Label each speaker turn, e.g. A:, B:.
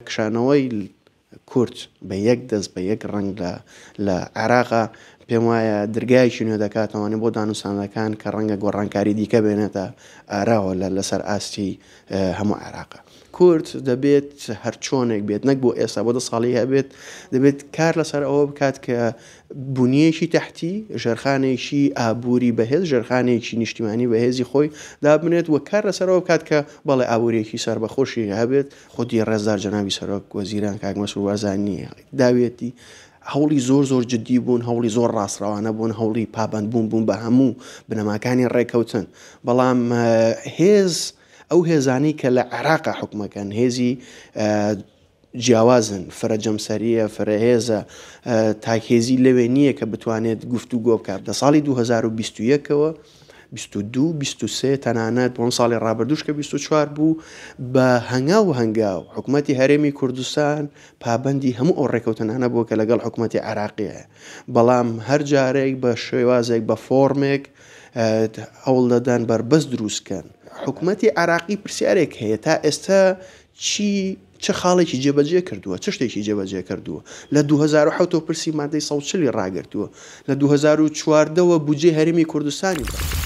A: کشانەوەی کورد بە یەک دەست بە یەک ڕەنگ لە لە عێراقا پێم وایە درگایەکی نوێ دەکاتەوە بۆ دانوستانەکان کە ڕەنگە گۆڕانکاری دیکە بێنێتە ئاراوە لە لەسەر ئاستی هەموو عێراقا. کورد دەبێت هەرچۆنێک بێت نەک بۆ ئێستا بۆ دە ساڵی هەبێت دەبێت کار لەسەر ئەوە بکات کە بونیەکی تەحتی، ژێرخانێکی ئابووری بەهێز، ژێرخانێکی نیشتیمانی بەهێزی خۆی دابنێت و کار لەسەر ئەوە بکات کە بەڵێ ئابووریەکی سەربەخۆشی هەبێت. خودی ڕێزدار جەنابی سەرۆک وەزیران کاک مەسرور بارزانی داویەتی هەوڵی زۆر زۆر جدی بوون، هەوڵی زۆر ڕاستڕەوانە بوون، هەوڵی پابەندبوون بوون بە هەموو بنەماکانی ڕێکەوتن، بەڵام هێز ئەو هێزانەی کە لە عێراقا حوکمەکەن هێزی جیاوازن، فرە جەمسەرییە، فرە هێزە، تاک هێزی لەوێ نییە کە بتوانێت گفتوگۆ بکات. لە ساڵی 2021 ەوە، 22، 23، تەنانەت بۆ ساڵی ڕابردووش کە 24 بوو، بە هەنگاو هەنگاو حکومەتی هەرێمی کوردستان پابەندی هەموو ئەو ڕێکەوتنانە بووە کە لەگەڵ حکومەتی عێراقی هەیە. بەڵام هەر جارێک بە شێوازێک، بە فۆرمێک هەوڵ دەدەن بەربەست دروست کەن. حکومەتی عێراقی پرسیارێک هەیە تا ئێستا چی چ خاڵێکی جێبەجێ کردووە؟ چ شتێکی جێبەجێ کردووە؟ لە 2007 ەوە پرسی مادەی 140 ی ڕاگرتووە. لە 2014 وە بودجەی هەرێمی کوردستانی بڕی.